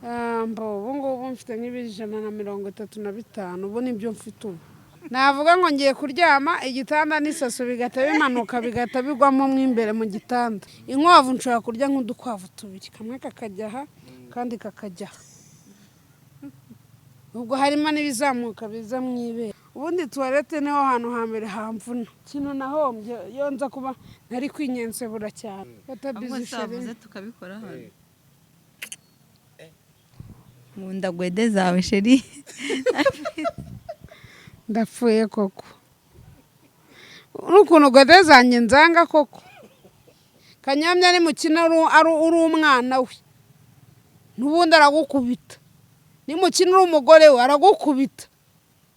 Ubu ngubu mfite nk'ibiro 135, ubu nibyo mfite ubu. Navuga ngo ngiye kuryama, igitanda n'isaso bigahita bimanuka, bigahita bigwamo mo imbere mu gitanda. Inkwavu nshobora kurya nk'udukwavu tubiri, kamwe kakajya aha kandi kakajya aha, ubwo harimo n'ibizamuka biza mu ibere. Ubundi toilette niho hantu hambere hamvuna. Ikintu nahombye, iyo nza kuba ntari kwinyensebura cyane. Ahubwo se wavuze tukabikora hano? Nkunda gwede zawe, chérie. Ndapfuye koko, n'ukuntu gwede zanjye nzanga koko. Kanyamya ni mukina ari uri umwana we, n'ubundi aragukubita. Ni mukina uri umugore we, aragukubita.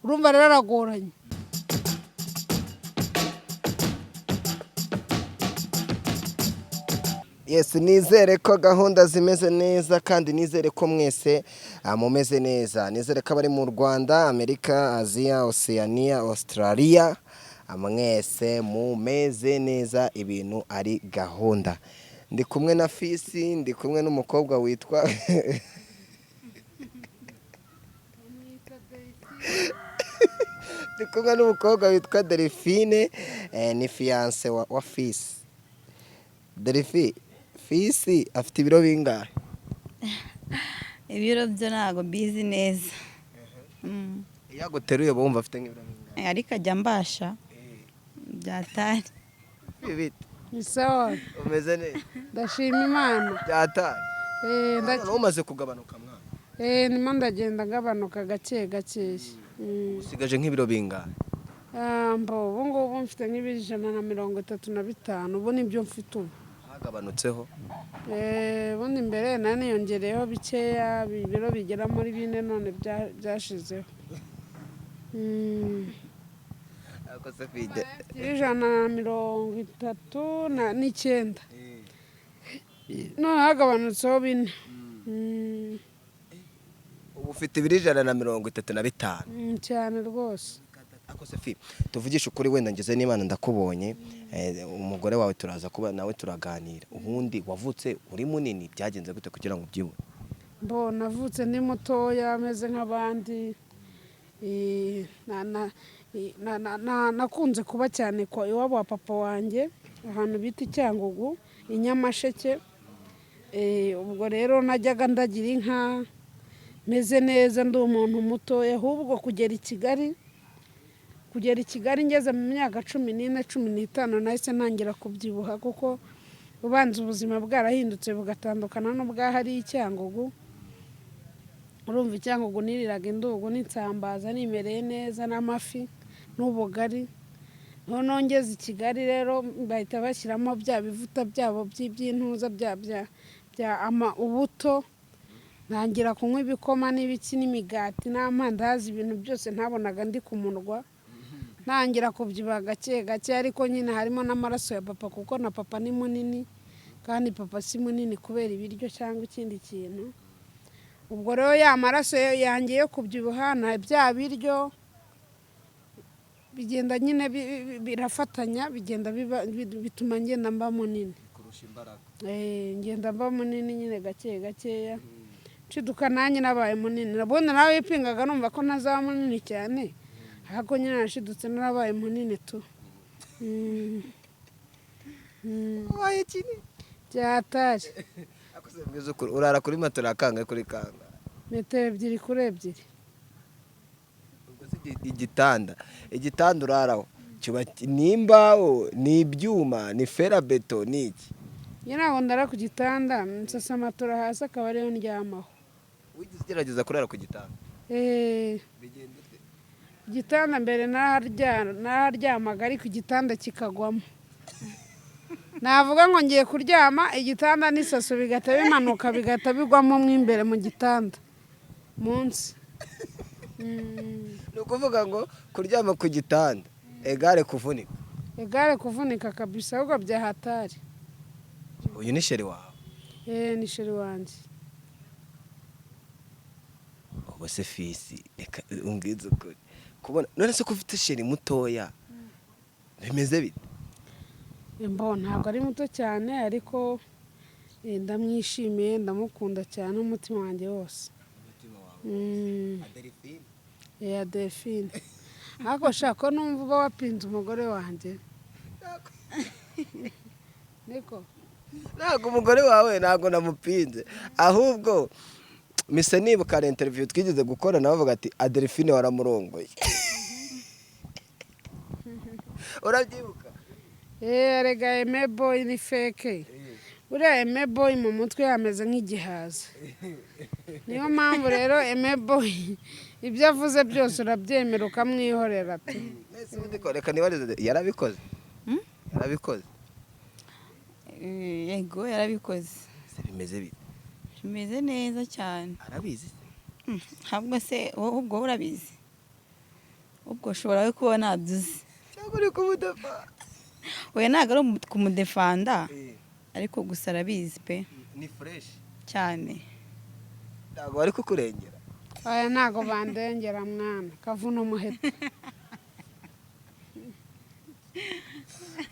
Urumva rero aragoranye. Yes, nizere ko gahunda zimeze neza kandi nizere ko mwese mumeze neza. Nizere ko abari mu Rwanda, Amerika, Aziya, Oceania, Australia, mwese mumeze neza, ibintu ari gahunda. Ndi kumwe na Fisi, ndi kumwe n'umukobwa witwa, ndi kumwe n'umukobwa witwa Delphine, ni fiancé wa Fisi. Delphi, Fisi afite ibiro bingahe? Ibiro byo ntabwo mbizi neza. Iyo aguteruye uba wumva afite nk'ibiro bingahe? Ariko ajya mbasha byatari. Bite? Ni sawa. Umeze neza? Ndashima Imana. Byatari. Eh. Noneho umaze kugabanuka, mwana? Ndimo ndagenda ngabanuka gake gakeya. Usigaje nk'ibiro bingahe? Mbo ubu ngubu mfite nk'ibiro 135, ubu nibyo mfite ubu. Hagabanutseho? Ubundi mbere nari niyongereyeho bikeya, ibiro bigera muri 4, none byashizeho. Ariko se Fide, 139, none hagabanutseho 4. Ubu ufite ibiro 135? Cyane rwose. Ariko se Fi, tuvugishe ukuri, wenda ngeze n'Imana ndakubonye, umugore wawe turaza kuba nawe turaganira. Ubundi wavutse uri munini, byagenze gute kugira ngo ubyibuhe? Mbo navutse ndi mutoya, ameze nk'abandi. Nakunze kuba cyane kwa iwabo wa papa wanjye, ahantu bita i Cyangugu, i Nyamasheke. Ubwo rero najyaga ndagira inka, meze neza, ndi umuntu mutoya. Ahubwo kugera i Kigali ngeze mu myaka 14, 15, nahise ntangira kubyibuha, kuko ubanza ubuzima bwarahindutse bugatandukana n'ubwahari i Cyangugu. Urumva, i Cyangugu niriraga indugu n'insambaza, nimereye neza, n'amafi n'ubugari. Noneho ngeze i Kigali rero, bahita bashyiramo bya bivuta byabo by'intuza bya ama ubuto, ntangira kunywa ibikoma n'ibiki n'imigati n'amandazi, ibintu byose ntabonaga ndi ku murwa. Ntangira kubyibuha gake gake, ariko nyine harimo n'amaraso ya papa, kuko na papa ni munini, kandi papa si munini kubera ibiryo cyangwa ikindi kintu. Ubwo rero ya maraso yanjye yo kubyibuha na bya biryo bigenda nyine birafatanya, bigenda bituma ngenda mba munini. Kurusha imbaraga. Ngenda mba munini nyine gake gakeya, nshiduka nanjye nabaye munini. Ubundi nawe wipingaga numva ko ntazaba munini cyane, ariko nyine nashidutse narabaye munini tu. Wabaye kinini. Byatari. Ariko se mbwiza ukuri, urara kuri matora kangahe kuri kangahe? Metero 2 kuri 2. Ubwo se igitanda uraraho kiba ni imbaho, ni ibyuma, ni ferabeto, ni iki? Njye ntabwo ndara ku gitanda, nsasa matora hasi akaba ariyo ndyamaho. Wigeze ugerageza kurara ku gitanda? Eh. Bigenda ute? Igitanda mbere naraharyamaga, ariko igitanda kikagwamo. Navuga ngo ngiye kuryama, igitanda n'isaso bigahita bimanuka, bigahita bigwamo mo imbere mu gitanda munsi. Ni ukuvuga ngo kuryama ku gitanda égale kuvunika? Égale kuvunika kabisa, ahubwo byahatari. Uyu ni chéri wawe? Eh, ni chéri wanjye. Ubu se Fisi, reka umbwize ukuri, kubona none se ko ufite chéri mutoya, bimeze bite? Mbo ntabwo ari muto cyane, ariko Ndamwishimiye, ndamukunda cyane n'umutima wanjye wose. Ya Delphine, ariko shaka ko numva uba wapinze umugore wanjye, niko? Ntabwo umugore wawe, ntabwo namupinze, ahubwo mise nibuka hari interview twigeze gukora, nawe avuga ati Adelphine waramurongoye, urabyibuka? Erega Aime Boy ni fake. Buriya Aime Boy mu mutwe yameze nk'igihaza, niyo mpamvu rero Aime Boy ibyo avuze byose urabyemera ukamwihorera pe. Nese ubundi ko reka nibarize, yarabikoze? Yarabikoze? Yego, yarabikoze. Se bimeze bite? Bimeze neza cyane. Arabizi se? Ntabwo se wowe ubwo urabizi, ubwo ushobora we kuba ntabyo uzi. Cyangwa uri kumudefa? Oya, ntabwo ari kumudefanda, ariko gusa arabizi pe. Ni fresh? Cyane. Ntabwo bari kukurengera? Aya, ntago bandengera mwana, kavuna umuheto.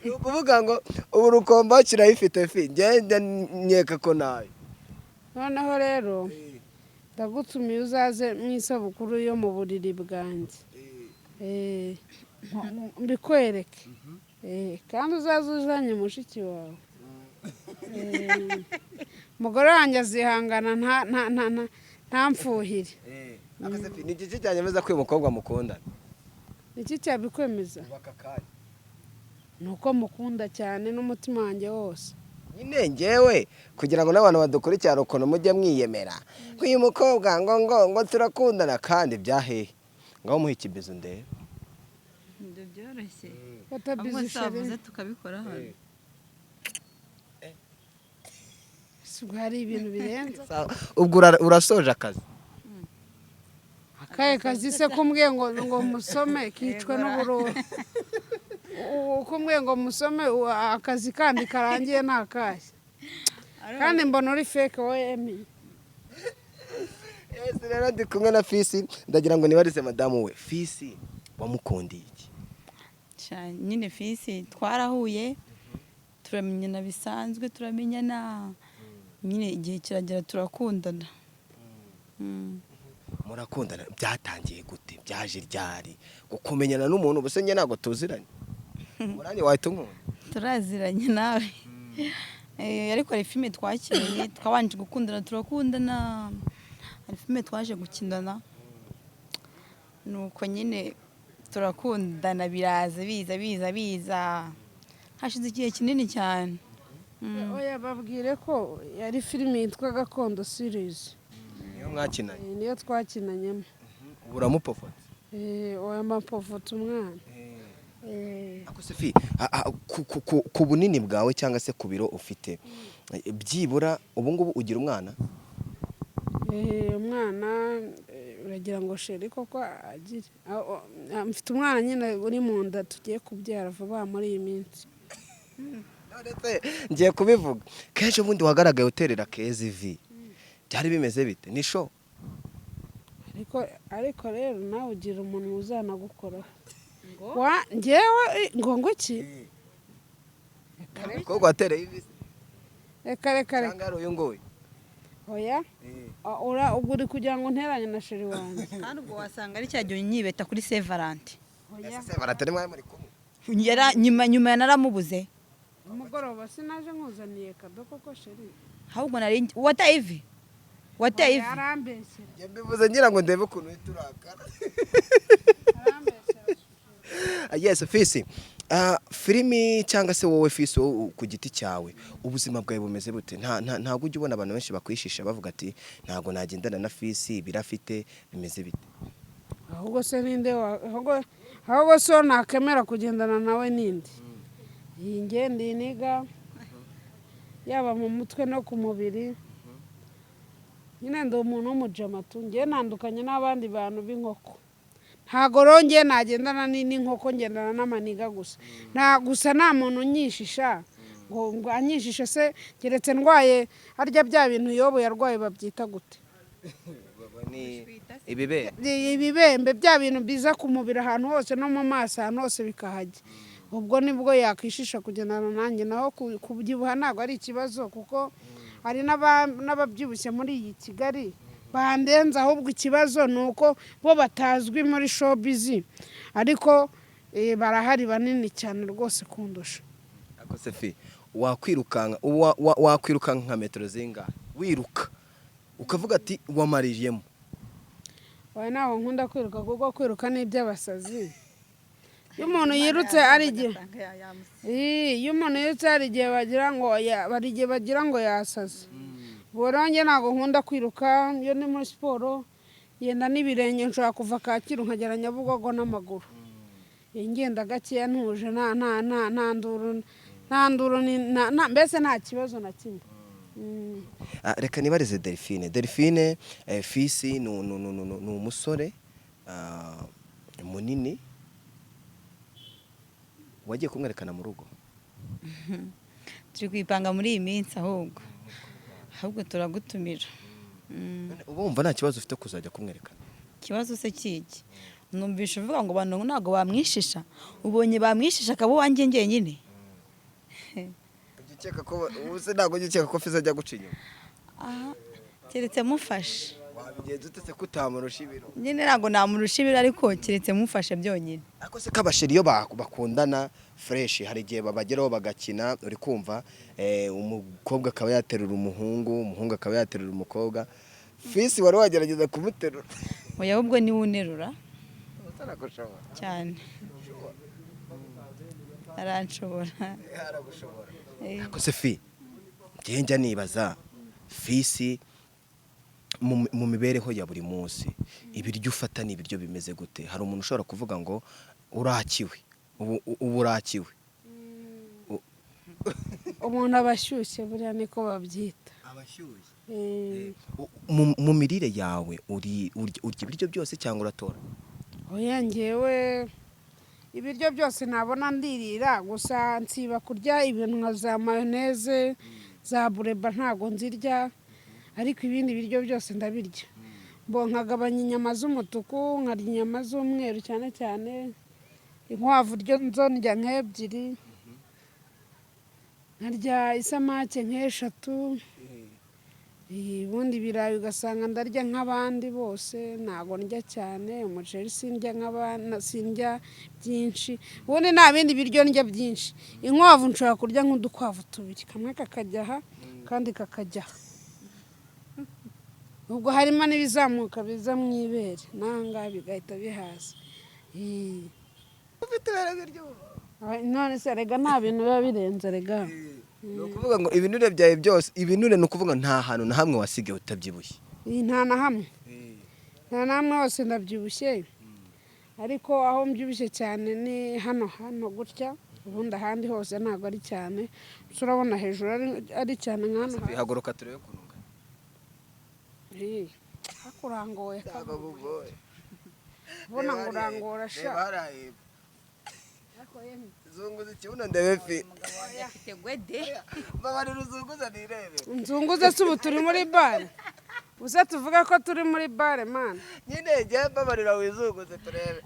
Ni ukuvuga ngo ubu rukomba kirayifite fi, ngenda nkeka ko nayo. Noneho rero ndagutumiye, uzaze mu isabukuru yo mu buriri bwanjye. Mbikwereke. Kandi uzaze uzanye mushiki wawe. Umugore wanjye azihangana ntamfuhire. Akase fi, ni igiki cyanyemeza ko uyu mukobwa mukundana? Iki cyabikwemeza? Aka kanya. Ni uko mukunda cyane n'umutima wanjye wose. Nyine ngewe kugira ngo n'abantu badukurikirana ukuntu mujye mwiyemera ko uyu mukobwa ngo turakundana, kandi byahehe, ngaho muhe ikibizo ndebe. Ibyo byoroshye. Fata Ahubwo bizu se wavuze chérie. tukabikora hano? Si ubwo hari ibintu birenze? Sawa. Ubwo urasoje akazi? Akahe kazi se? Kumbwiye ngo musome kicwe n'ubururu. Kumbwiye ngo musome, akazi kandi karangiye ni akahe? Kandi mbona uri fake wowe Emi. Yes, rero ndi kumwe na Fisi, ndagira ngo nibarize madamu we, Fisi wamukundiye iki? Sha, nyine Fisi twarahuye, turamenyana bisanzwe, turamenyana nyine, igihe kiragera turakundana. Murakundana, byatangiye gute? Byaje ryari kumenyana n'umuntu? Ubuse njye ntabwo tuziranye, uranjye wahita unkunda? Turaziranye nawe. Ariko hari filime twakinanye, twabanje gukundana, turakundana, hari filime twaje gukinana, nuko nyine turakundana, biraza biza biza biza, hashize igihe kinini cyane. Oya, babwire ko yari filime yitwa Gakondo Series. Niyo mwakinanye? Niyo twakinanyemo. Ubu uramupofotse? Oya, mapofotse umwana. Ako se fi, ku bunini bwawe cyangwa se ku biro ufite, byibura ubu ngubu ugira umwana? Umwana, uragira ngo chérie koko agire. Mfite umwana nyine uri mu nda, tugiye kubyara vuba muri iyi minsi. None se ngiye kubivuga kenshi, ubundi wagaragaye uterera Keza ivi, byari bimeze bite? Ni show? Ariko rero nawe ugira umuntu uzanagukoraho wa njyewe, ngo iki? Umukobwa watereye ivi se? Reka reka reka. Cyangwa ari uyu nguyu? Oya. Ubwo uri kugira ngo unteranye na chéri wanjye. Kandi ubwo wasanga ari cya gihe unyibeta kuri Saint Valentin. Oya. Ese baratari mwari muri kumwe? Nyuma naramubuze. Umugoroba sinaje nkuzaniye kado koko, chéri? Ahubwo nari wateye ivi, wateye ivi. Arambeshyera. Njye mbivuze ngira ngo ndebe ukuntu uhita urakara. Arambeshyera. Yes, Fisi. Filimi cyangwa se wowe Fisi, wowe ku giti cyawe, ubuzima bwawe bumeze bute? Ntabwo ujya ubona abantu benshi bakwishisha bavuga ati ntabwo nagendana na Fisi, birafite bimeze bite? Ahubwo se ninde ahubwo se uwo nakemera kugendana nawe ninde? Iyi ngende iniga yaba mu mutwe no ku mubiri, nyine ndi umuntu w'umujama tu. Ngewe ntandukanye n'abandi bantu b'inkoko, ntago rero ngewe nagendana n'inkoko, ngendana n'amaniga gusa. Nta gusa nta muntu unyishisha ngo anyishishe se, keretse ndwaye harya bya bintu Yobu yarwaye babyita gute? Ni ibibembe. Ibibembe, bya bintu biza ku mubiri ahantu hose no mu maso ahantu hose bikahajya, ubwo nibwo yakwishisha kugendana nanjye. Naho kubyibuha ntabwo ari ikibazo kuko Hari n'ababyibushye muri iyi Kigali bandenze. Ahubwo ikibazo ni uko bo batazwi muri showbiz, ariko barahari banini cyane rwose kundusha. Ariko se fi, wakwirukanka wakwirukanka nka metero zingahe wiruka ukavuga ati wamariyemo? Oya, ntabwo nkunda kwiruka, kuko kwiruka ni iby'abasazi. Iyo umuntu yirutse ari igihe iyo umuntu yirutse hari igihe bagira ngo hari igihe bagira ngo yasaze. Ubwo rero njye ntabwo nkunda kwiruka. Iyo ni muri siporo ngenda n'ibirenge, nshobora kuva Kacyiru nkagera Nyabugogo n'amaguru. Ngenda gakeya ntuje, nta nduru, nta nduru, mbese nta kibazo na kimwe. Ah, reka nibarize Delphine. Delphine, Fisi ni umusore munini, wagiye kumwerekana mu rugo? Turi kwipanga muri iyi minsi, ahubwo turagutumira. Uba wumva nta kibazo ufite kuzajya kumwerekana? Ikibazo se kiki? Numvisha uvuga ngo abantu ntabwo bamwishisha, ubonye bamwishisha akaba uwanjye njyenyine. Ujya ukeka ko ubu se ntabwo ujya ukeka ko Fisi ajya guca inyuma? Aha, keretse mufashe. Wabigenza ute se ko utamurusha ibiro? Nyine ntabwo namurusha ibiro, ariko keretse mufashe byonyine. Ariko se k'abasheri iyo bakundana fresh, hari igihe babageraho bagakina, uri kumva, umukobwa akaba yaterura umuhungu, umuhungu akaba yaterura umukobwa. Fisi wari wagerageza kumuterura? Oya, ahubwo niwe unerura. Utaragushobora? Cyane, aranshobora. Aragushobora. Eh. Ariko se fi, njye njya nibaza Fisi mu mibereho ya buri munsi, ibiryo ufata ni ibiryo bimeze gute? Hari umuntu ushobora kuvuga ngo urakiwe, ubu urakiwe. Umuntu aba ashyushye buriya, niko babyita. Abashyushye. Eh. Mu mirire yawe urya ibiryo byose cyangwa uratora? Oya, njyewe ibiryo byose nabona ndirira, gusa nsiba kurya ibintu nka za mayoneze, za bureba, ntago nzirya, ariko ibindi biryo byose ndabirya. Bo nkagabanya inyama z'umutuku, nkarya inyama z'umweru cyane cyane. Inkwavu ryo nzo ndya nk'ebyiri, nkarya isamake nk'eshatu. Ubundi ibirayi ugasanga ndarya nk'abandi bose, ntabwo ndya cyane. Umuceri sindya nk'abana, sindya byinshi. Ubundi nta bindi biryo ndya byinshi. Inkwavu nshobora kurya nk'udukwavu tubiri, kamwe kakajya aha kandi kakajya aha, ubwo harimo n'ibizamuka biza mu ibere n'ahangaha bigahita bihaza. Ufite ibere ry'ubu? None se rega nta bintu biba birenze rega. Ni ukuvuga ngo ibinure byawe byose, ibinure, ni ukuvuga nta hantu na hamwe wasigaye utabyibushye? Iyi nta na hamwe, nta na hamwe, hose ndabyibushye, ariko aho mbyibushye cyane ni hano hano gutya. Ubundi ahandi hose ntabwo ari cyane. Gusa urabona hejuru ari cyane nka hano hasi. Haguruka turebe ukuntu ungana. Hakurangoye. Ntabwo bugoye. Ubona ngo urangora sha. Reba hariya hepfo. Zunguza ikibuno ndebe fi. Afite gwede. Mbabarira uzunguza nirebe. Nzunguze se ubu turi muri bare? Uze tuvuge ko turi muri bare mana. Nyine jya mbabarira wizunguze turebe.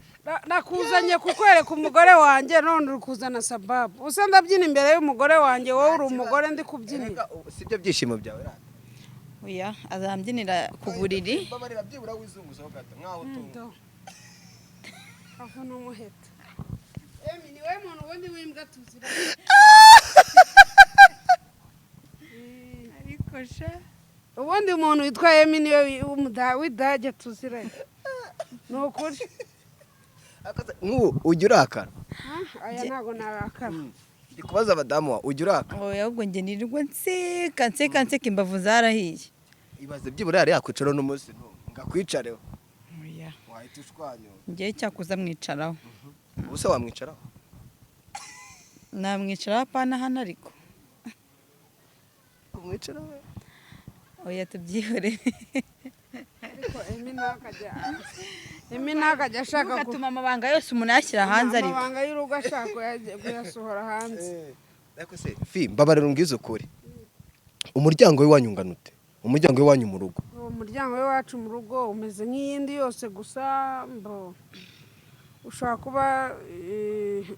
Nakuzanye kukwereka umugore wanjye, none uri kuzana sababu. Usa ndabyina imbere y'umugore wanjye, wowe uri umugore ndi kubyinira. Erega ubu si byo byishimo byawe rata? Oya, azambyinira ku buriri. Mbabarira byibura wizunguzeho gato nkaho utunga. Avuna umuheto. Emi ni we muntu ubundi w'imbwa tuziranye. Ariko sha. Ubundi umuntu witwa Emi niwe w'idage tuziranye, ni ukuri. Nk'ubu ujya urakara? Ah, aya ntabwo narakara. Ndi kubaza abadamu wawe, ujya urakara? Oya, ahubwo njye nirirwa nseka nseka nseka, imbavu zarahiye. Ibaze byibura yari yakwicaraho n'umunsi n'umwe ngakwicareho. Oya. Wahita ushwanyura. Njyewe cyakuza mwicaraho. Ubu se wamwicaraho? Namwicaraho, apana hano ariko. Kumwicaraho? Oya, tubyihorere. Ariko Emi ntakajya ashaka Ntugatuma amabanga yose umuntu ayashyira hanze ariko. Amabanga y'urugo ashaka kuyasohora hanze. Ariko se fi, mbabarira umbwize ukuri, umuryango w'iwanyu ungana ute, umuryango w'iwanyu mu rugo? Uwo muryango w'iwacu mu rugo umeze nk'iyindi yose, gusa mbo ushobora kuba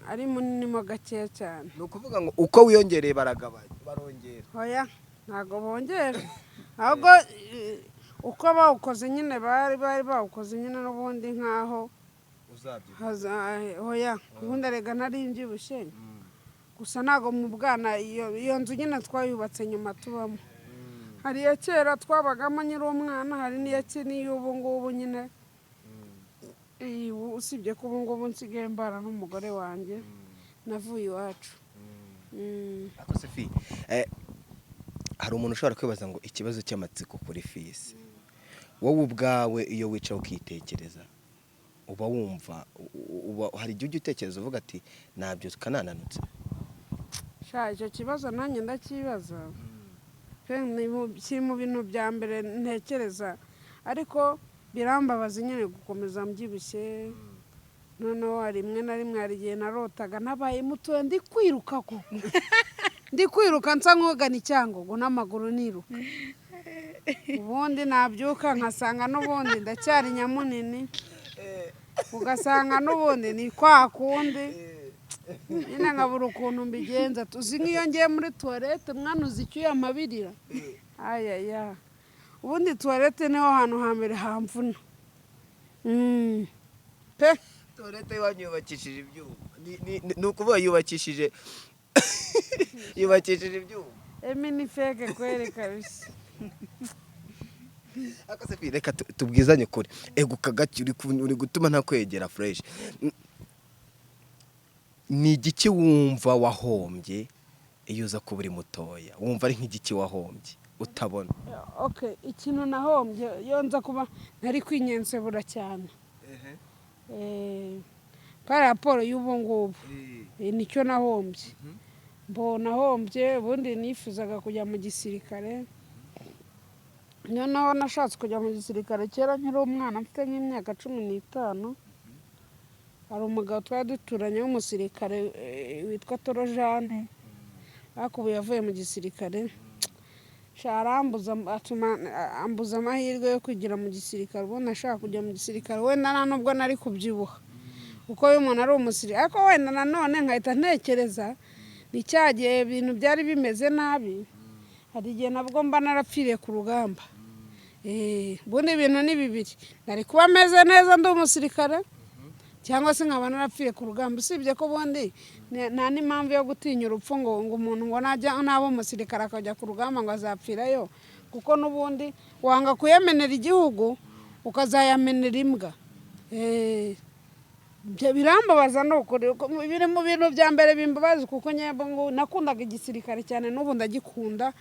ari munini mo gakeya cyane. Ni ukuvuga ngo uko wiyongereye baragabanya, barongera? Oya. Ntabwo bongera, ahubwo uko bawukoze nyine, bari bawukoze nyine n'ubundi nk'aho hoya, ubundi erega nari mbyibushye gusa, ntabwo mu bwana. Iyo nzu nyine twayubatse nyuma tubamo. Hari iya kera twabagamo nyiri umwana, hari n'iya n'iy'ubu ngubu nyine. Ubu usibye ko ubu ngubu nsigaye mbana n'umugore wanjye, navuye iwacu. Ariko se Fi, hari umuntu ushobora kwibaza ngo ikibazo cy'amatsiko kuri Fisi, wowe ubwawe iyo wicaye ukitekereza, uba wumva hari igihe ujya utekereza uvuga ati nabyuka nananutse? Sha, icyo kibazo nanjye ndakibaza pe, kiri mu bintu bya mbere ntekereza, ariko birambabaza nyine gukomeza mbyibushye. Noneho hari rimwe na rimwe, hari igihe narotaga nabaye mutoya, ndi kwiruka koko, ndi kwiruka nsa nk'ugana i Cyangugu n'amaguru niruka, ubundi nabyuka nkasanga n'ubundi ndacyari nyamunini, ugasanga n'ubundi ni kwa kundi nyine, nkabura ukuntu mbigenza. Tuzi nk'iyo ngiye muri toilette, mwana, uzi icyuya amabirira, ayaya! Ubundi toilette niho hantu hambere hamvuna pe. Toilette iwanyu yubakishije ibyuma? Ni ukuvuga yubakishije ibyuma? Emi ni fake kweri kabisa. Ariko se Fi, reka tubwizanye ukuri, eguka gake, uri gutuma ntakwegera fresh. Ni igiki wumva wahombye iyo uza kuba uri mutoya, wumva ari nk'igiki wahombye utabona? Okay, ikintu nahombye iyo nza kuba nari kwinyensebura cyane par rapport y'ubu ngubu, nicyo nahombye. Mbona nahombye, ubundi nifuzaga kujya mu gisirikare. Noneho nashatse kujya mu gisirikare kera nkiri umwana, mfite nk'imyaka 15. Hari umugabo twari duturanye w'umusirikare, witwa Torojane, ariko ubu yavuye mu gisirikare. Sha, arambuza, atuma ambuza amahirwe yo kwigira mu gisirikare. Ubundi ashaka kujya mu gisirikare, wenda nta nubwo nari kubyibuha, kuko iyo umuntu ari umusirikare. Ariko wenda nanone nkahita ntekereza ni cya gihe ibintu byari bimeze nabi, hari igihe nabwo mba narapfiriye ku rugamba. Ubundi ibintu ni bibiri: nari kuba meze neza ndi umusirikare, cyangwa se nkaba narapfiriye ku rugamba. Usibye ko ubundi nta n'impamvu yo gutinya urupfu, ngo umuntu ngo najya naba umusirikare akajya ku rugamba ngo azapfirayo, kuko n'ubundi wanga kuyamenera igihugu ukazayamenera imbwa. Ibyo birambabaza, ni ukuri, biri mu bintu bya mbere bimbabaza, kuko nyine nakundaga igisirikare cyane, n'ubu ndagikunda.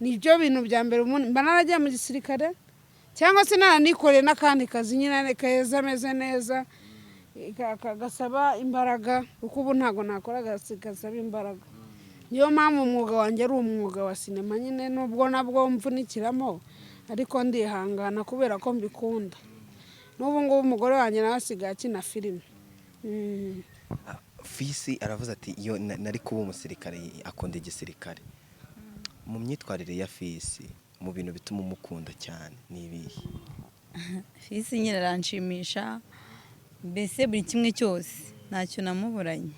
Nibyo bintu bya mbere, ubundi mba naragiye mu gisirikare cyangwa se naranikoreye n'akandi kazi nyine keza, ameze neza, gasaba imbaraga, kuko ubu ntabwo nakora akazi gasaba imbaraga. Niyo mpamvu umwuga wanjye ari umwuga wa sinema nyine, nubwo nabwo mvunikiramo, ariko ndihangana kubera ko mbikunda. N'ubu ngubu umugore wanjye nawe asigaye akina filime. Fisi aravuze ati iyo nari kuba umusirikare, akunda igisirikare. Mu myitwarire ya Fisi, mu bintu bituma umukunda cyane ni ibihe? Fisi nyine aranshimisha, mbese buri kimwe cyose ntacyo namuburanye.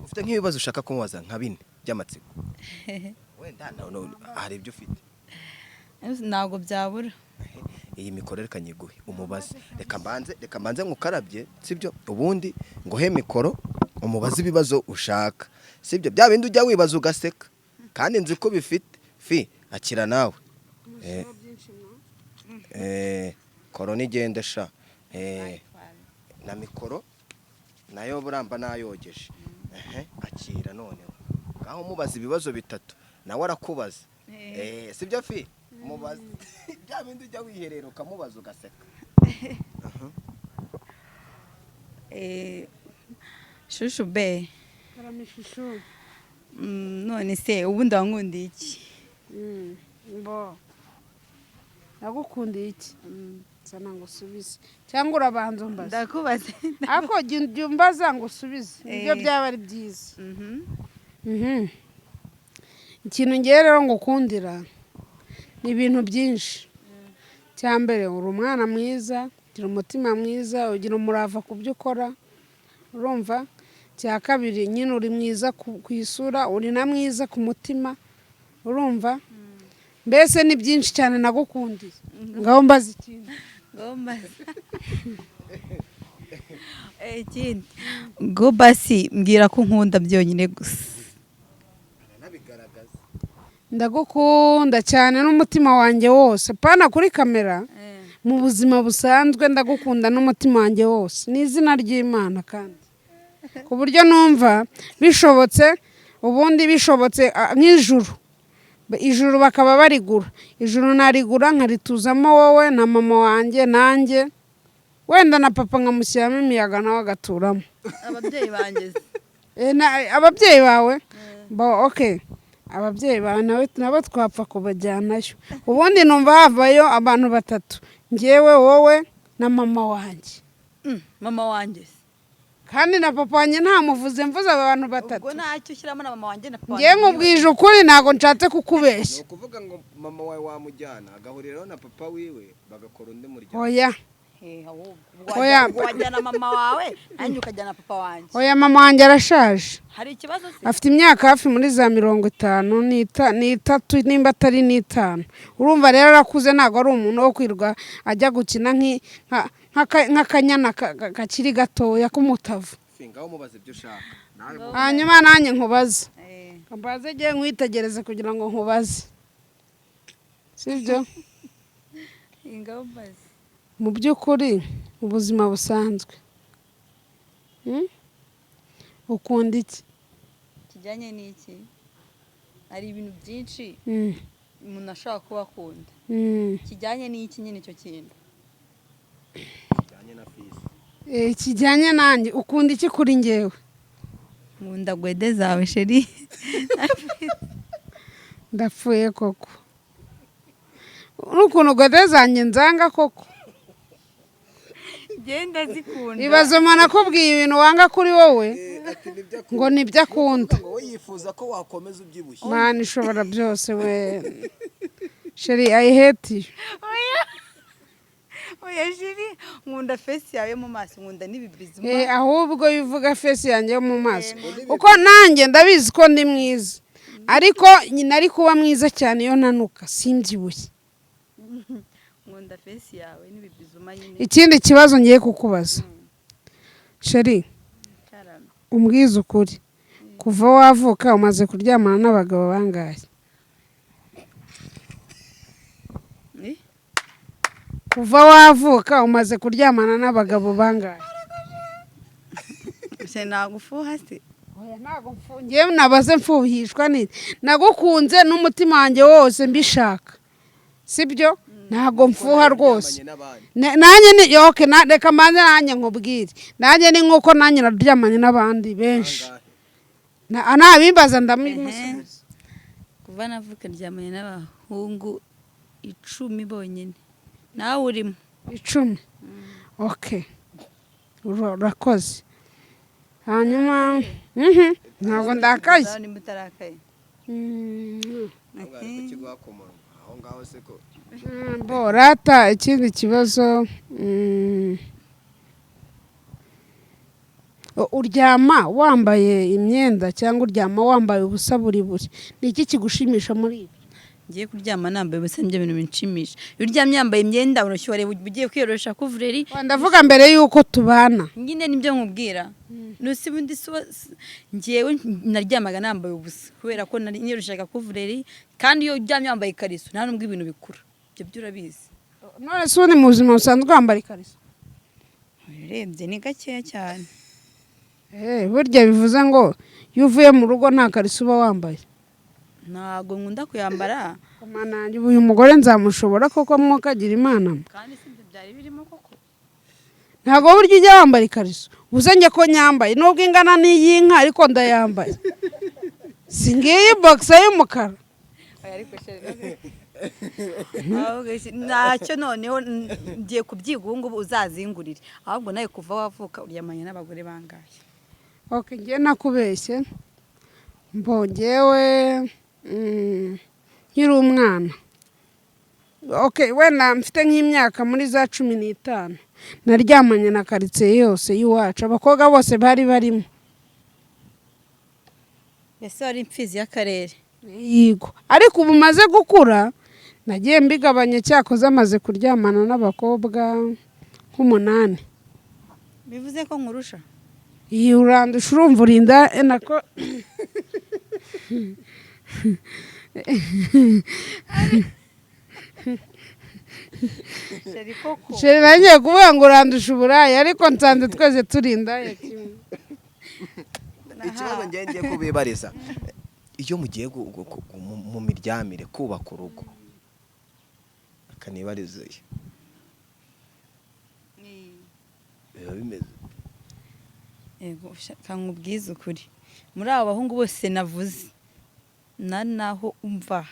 Ufite nk'ibibazo ushaka kumubaza nka bine by'amatsiko wenda? No, hari ibyo ufite? Ntabwo byabura. Iyi mikoro reka nyiguhe umubaze. Reka mbanze ngukarabye, sibyo? Ubundi nguhe mikoro umubaze ibibazo ushaka, sibyo? Bya bindi ujya wibaza ugaseka kandi nzi ko bifite. Fi, akira nawe. Korona igende sha. Na mikoro nayo buramba nayogeje. Ehe, akira noneho, ngaho mubaza ibibazo bitatu, nawe arakubaza. Sibyo Fi? Mubaza bya bindi ujya wiherera ukamubaza ugaseka. Chouchou be. Karame chouchou. None se ubundi wankundiye iki? Mbo nagukundiye iki? Sana ngo usubize cyangwa urabanza umbaze? Ndakubaza. Ariko jya umbaza ngo usubize, nibyo byaba ari byiza. Ikintu ngewe rero ngukundira ni ibintu byinshi. Cya mbere, uri umwana mwiza, ugira umutima mwiza, ugira umurava ku byo ukora, urumva? Cya kabiri nyine, uri mwiza ku isura, uri na mwiza ku mutima, urumva? Mbese ni byinshi cyane nagukundiye. Ngaho mbaza ikindi. Ngo mbaze. Ikindi ngo basi mbwira ko unkunda byonyine gusa. Aranabigaragaza. Ndagukunda cyane n'umutima wanjye wose, pana kuri kamera, mu buzima busanzwe ndagukunda n'umutima wanjye wose, ni izina ry'Imana, kandi ku buryo numva bishobotse, ubundi bishobotse, nk'ijuru, ijuru bakaba barigura, ijuru narigura nkarituzamo wowe na mama wanjye, nanjye wenda na papa nkamushyiramo imiyaga nawe agaturamo. Ababyeyi banjye se? Ababyeyi bawe bo, okay, ababyeyi bawe nawe nabo twapfa kubajyanayo. Ubundi numva havayo abantu batatu: njyewe, wowe na mama wanjye. Mama wanjye se? Kandi na papa wanjye ntamuvuze, mvuze aba bantu batatu. Ubwo ntacyo ushyiramo na mama wanjye na papa. Ngewe nkubwije ukuri, ntabwo nshatse Ni kukubeshya. ukuvuga ngo mama wawe wamujyana agahuriraho na papa wiwe, bagakora undi muryango. Oya. Oya. Oya. Wajyana mama wawe, nanjye ukajyana papa wanjye. Oya, mama wanjye arashaje. Hari ikibazo se? Afite imyaka hafi muri za 53 nimba atari n'itanu. Urumva rero arakuze, ntabwo ari umuntu wo kwirwa ajya gukina nk'akanyana kakiri gatoya k'umutavu. Ngaho umubaza ibyo ushaka nawe. Hanyuma nanjye nkubaze. Eh. Mbaze, ngiye nkwitegereze kugira ngo nkubaze, sibyo? Ngaho mbaze. Mu by'ukuri, mu buzima busanzwe, Ukunda iki? Kijyanye n'iki? Hari ibintu byinshi umuntu ashobora kuba akunda. Kijyanye n'iki nyine icyo kintu? Kijyanye na fisi. Kijyanye nanjye, ukunda iki kuri njyewe? Nkunda gwede zawe, chérie. Ndapfuye koko, n'ukuntu gode zanjye nzanga koko. Genda zikunda. Ibaze umuntu akubwiye ibintu wanga kuri wowe Ati nibyo. Ngo nibyo akunda. Ngo we yifuza ko wakomeza ubyibushye. Mana ishobora byose we, chérie, I hate you. Oya, oya, chérie, nkunda face yawe yo mu maso, nkunda n'ibibizi. Ahubwo iyo uvuga face yanjye yo mu maso, kuko nanjye ndabizi ko ndi mwiza, ariko nyina ari kuba mwiza cyane iyo nanuka simbyibushye. Nkunda face yawe n'ibibizuma nyine. Ikindi kibazo ngiye kukubaza, chérie. Karame. Umbwize ukuri, kuva wavuka umaze kuryamana n'abagabo bangahe? Eh? Kuva wavuka umaze kuryamana n'abagabo bangahe? Se nagufuha se? Oya, ntabwo ngewe nabaze mfuhishwa n'iki? Nagukunze n'umutima wanjye wose mbishaka, sibyo? Ntabwo mfuha rwose. Uryamanye n'abandi. Nanjye ni okay, reka mbanze nanjye nkubwire, nanjye ni nk'uko nanjye naryamanye n'abandi benshi. Bangahe? Nabimbaza ndamusubiza. Kuva navuka ndyamanye n'abahungu 10 bonyine, nawe urimo. 10, okay. Urakoze. Hanyuma ntabwo ndakaye. Nimba utarakaye. Ahubwo ari kukiguha ku munwa aho ngaho se ko? Bo rata, ikindi kibazo, uryama wambaye imyenda cyangwa uryama wambaye ubusa buri buri? Ni iki kigushimisha muri ibi? Ngiye kuryama nambaye ubusa, nibyo bintu binshimisha. Iyo uryamye wambaye imyenda urashyuha, reba ugiye kwiyorosha kuvureri. Ndavuga mbere y'uko tubana. Nyine nibyo nkubwira. Nusi ubundi ngewe naryamaga nambaye ubusa kubera ko nari niyoroshaga kuvureri, kandi iyo uryamye wambaye ikariso nta nubwo ibintu bikura, ibyo byo urabizi. None se ubundi mu buzima busanzwe wambara ikariso? Urebye ni gakeya cyane. Burya bivuze ngo iyo uvuye mu rugo nta kariso uba wambaye? Ntabwo nkunda kuyambara. Mana yanjye, ubu uyu mugore nzamushobora koko, mwukagira Imana mwe. Kandi si ibyo byari birimo koko. Ntabwo burya ujya wambara ikariso? Ubuze njye ko nyambaye, nubwo ingana n'iy'inka, ariko ndayambaye. Si ngiyi boxer y'umukara? Oya, ariko chérie, ahubwo ntacyo noneho ngiye kubyiga ubu ngubu, uzazingurire. Ahubwo nawe kuva wavuka uryamanye n'abagore bangahe? Ok, ngiye nakubeshye mbongewe nkiri umwana, ok, wenda mfite nk'imyaka muri za 15, naryamanye na karitsiye yose y'iwacu, abakobwa bose bari barimo. Mbese wari imfizi y'akarere? Yego, ariko ubu maze gukura. Nagiye mbigabanya, cyakoze amaze kuryamana n'abakobwa nk'umunani. Bivuze ko nkurusha. Iyi urandusha, urumva urinda nako. Chéri koko. Chéri, nangiye kuvuga ngo urandusha uburaya, ariko nsanze twese turi indaya kimwe. Ikibazo ngiye kubibariza: iyo mugiye mu miryamire, kubaka urugo, akanibariza biba bimeze? Yego, kankubwize ukuri, muri abo bahungu bose navuze na naho umva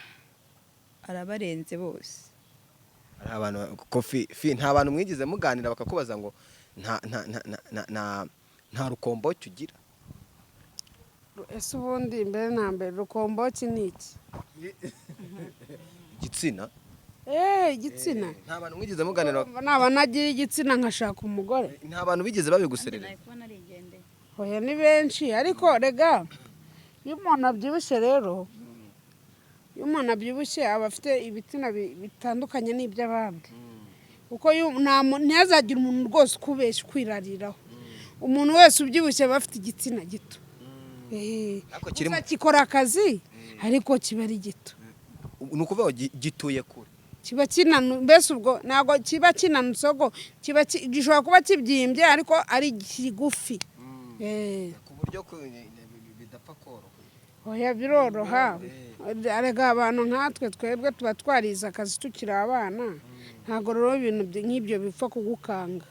arabarenze bose. Hari abantu kofi fi, nta bantu mwigeze muganira bakakubaza ngo nta rukomboki ugira? Ese ubundi mbere na mbere rukomboki ni iki? Igitsina. Eee, igitsina. Nta bantu mwigeze muganira? Urumva naba nagira igitsina nkashaka umugore. Nta bantu bigeze babiguserereza? Nari kubona arigendeye. Oya, ni benshi, ariko rega iyo umuntu abyibushye rero, iyo umuntu abyibushye aba afite ibitsina bitandukanye n'iby'abandi, kuko ntihazagire umuntu rwose ukubeshya ukwirariraho. Umuntu wese ubyibushye aba afite igitsina gito. Ariko kirimo- Gusa gikora akazi, ariko kiba ari gito. Ni ukuvuga ngo gituye kure. Kiba kinanu, mbese ubwo ntabwo kiba kinanutse, ubwo kiba gishobora kuba kibyimbye ariko ari kigufi. Ku buryo bidapfa koroha. Oya, biroroha. Erega abantu nkatwe twebwe tuba twarize akazi tukiri abana, ntabwo rero ibintu nk'ibyo bipfa kugukanga.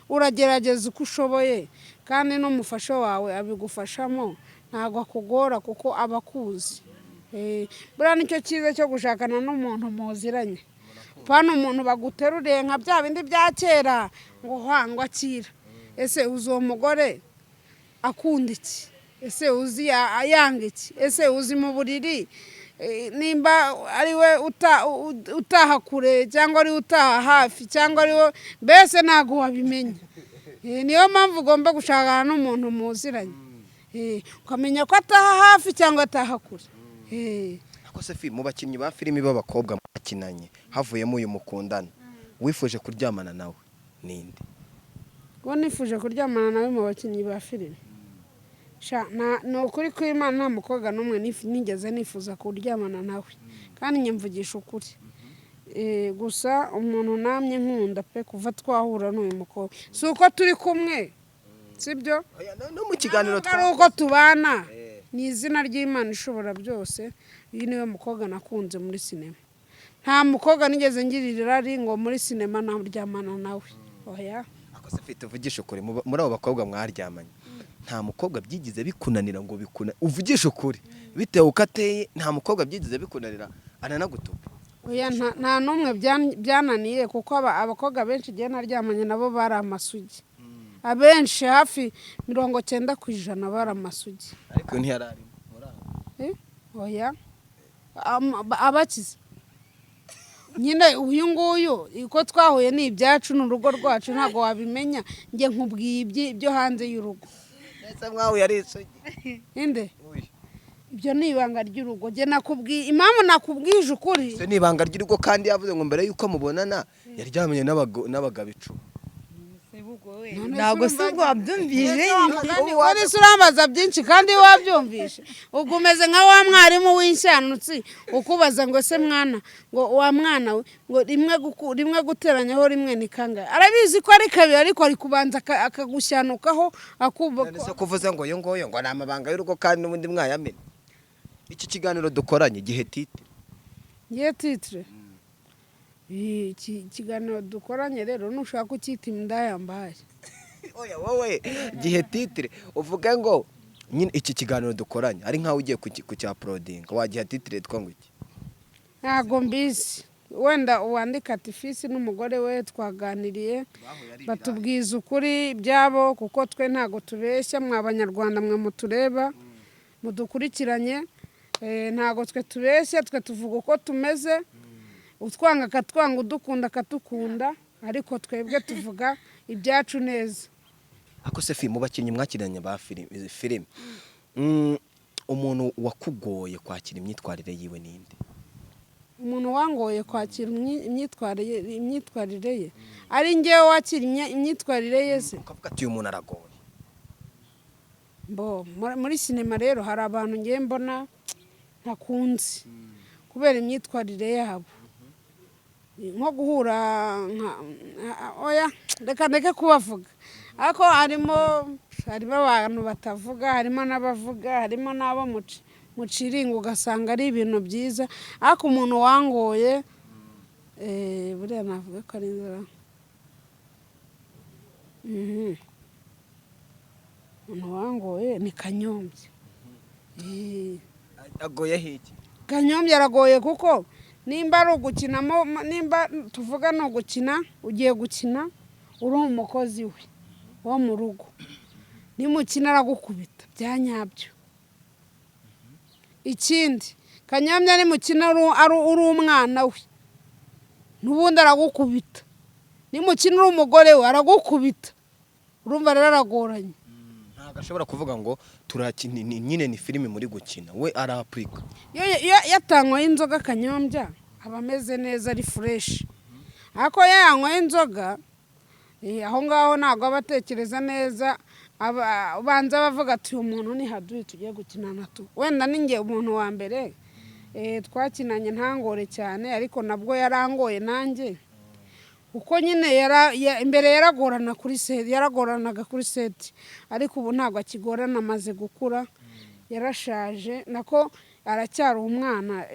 Uragerageza uko ushoboye, kandi n'umufasha wawe abigufashamo, ntabwo akugora kuko aba akuzi. Buriya nicyo cyiza cyo gushakana n'umuntu muziranye, pana umuntu baguteruriye nka bya bindi bya kera ngo hangwa akira. Ese uzi uwo mugore akunda iki? Ese uzi yanga iki? Ese uzi mu buriri nimba ari we utaha kure cyangwa ari we utaha hafi cyangwa ari we? Mbese ntabwo wabimenya. Niyo mpamvu ugomba gushakana n'umuntu muziranye, ukamenya ko ataha hafi cyangwa ataha kure. Ariko se fi, mu bakinnyi ba filimi b'abakobwa mwakinanye, havuyemo uyu mukundana, wifuje kuryamana nawe ninde? Uwo nifuje kuryamana nawe mu bakinnyi ba filime? Sha, ni ukuri kw'Imana, nta mukobwa n'umwe nigeze nifuza kuryamana nawe, kandi njye mvugisha ukuri. Gusa umuntu namye nkunda pe kuva twahura n'uyu mukobwa, si uko turi kumwe, sibyo? Oya, no mu kiganiro. Ntabwo ari uko tubana, ni izina ry'Imana ishobora byose, uyu niwe mukobwa nakunze muri sinema. Nta mukobwa nigeze ngirira irari ngo muri sinema naryamana nawe, oya. Ako se fi, tuvugishe ukuri, muri abo bakobwa mwaryamanye, nta mukobwa byigize bikunanira ngo bikuna, uvugishe ukuri, bitewe uko ateye, nta mukobwa byigize bikunanira ananagutuka? Oya, nta n'umwe byananiye, kuko abakobwa benshi igihe naryamanye nabo bari amasugi. Abenshi hafi 90% bari amasugi. Ariko ntiyari arimo muri abo? Oya. Abakize nyine uyu nguyu uko twahuye ni ibyacu, ni urugo rwacu, ntabwo wabimenya. Njye nkubwiye ibyo hanze y'urugo. Ndetse mwahuye ari isugi? Inde? Uyu. Ibyo ni ibanga ry'urugo. Njye nakubwiye impamvu nakubwije ukuri. Se ni ibanga ry'urugo, kandi yavuze ngo mbere y'uko mubonana yaryamanye n'abagabo 10? None Ntabwo se si ubwo wabyumvise? Wari se urambaza byinshi kandi wabyumvishe? Ubwo umeze nka wa mwarimu w'inshanutsi ukubaza ngo: "Se mwana," ngo "wa mwana we," ngo "rimwe guteranyaho rimwe ni kangahe?" Arabizi ko ari kabiri, ariko ari kubanza akagushyanukaho akumva None ko se kuvuze ngo uyu nguyu ngo ni amabanga y'urugo, kandi n'ubundi mwayamenye? Iki kiganiro dukoranye gihe titre? Ngiye titre iki kiganiro dukoranye rero, nushaka ucyita "Indaya Mbaye". Oya, wowe gihe titre, uvuge ngo nyine iki kiganiro dukoranye ari nkaho ugiye kucyauploadinga, wagiha titre yitwa ngo iki? Ntabwo mbizi, wenda uwandika ati: "Fisi n'umugore we twaganiriye, batubwiza ukuri ibyabo," kuko twe ntabwo tubeshya. Mwa Banyarwanda mwe mutureba mudukurikiranye, ntabwo twe tubeshya, twe tuvuga uko tumeze. Utwanga akatwanga, udukunda akatukunda, ariko twebwe tuvuga ibyacu neza. Ako se fi, mu bakinnyi mwakiranye ba filime, umuntu wakugoye kwakira imyitwarire yiwe ninde? Umuntu wangoye kwakira imyitwarire ye, ari ngewe wakira imyitwarire ye se? Ukavuga ati uyu muntu aragoye. Mbo muri sinema rero hari abantu ngewe mbona ntakunze kubera imyitwarire yabo, nko guhura oya, reka ndeke kubavuga, ariko harimo abantu batavuga, harimo n'abavuga, harimo n'abo muciringa ugasanga ari ibintu byiza. Ariko umuntu wangoye, buriya navuga ko ari inzara. Umuntu wangoye ni Kanyombya. Agoye hiki? Kanyombya aragoye kuko nimba ari ugukinamo, nimba tuvuga ni ugukina, ugiye gukina uri umukozi we wo mu rugo, nimukina aragukubita bya nyabyo. Ikindi, Kanyombya nimukina uri umwana we n'ubundi aragukubita, nimukina uri umugore we aragukubita. Urumva rero aragoranye. Ntabwo ashobora kuvuga ngo turakina, nyine ni filime muri gukina, we arapurika. Iyo yatanyweye inzoga, Kanyombya aba ameze neza, ari fresh, ariko iyo yanyweye inzoga, aho ngaho ntabwo aba atekereza neza, ubanza bavuga ati uyu muntu ni haduyi tugiye gukinana tu. Wenda ni njye umuntu wa mbere twakinanye ntangore cyane, ariko nabwo yarangoye nanjye, kuko nyine imbere yaragorana kuri set, yaragoranaga kuri set, ariko ubu ntabwo akigorana, amaze gukura, yarashaje, nako aracyari umwana.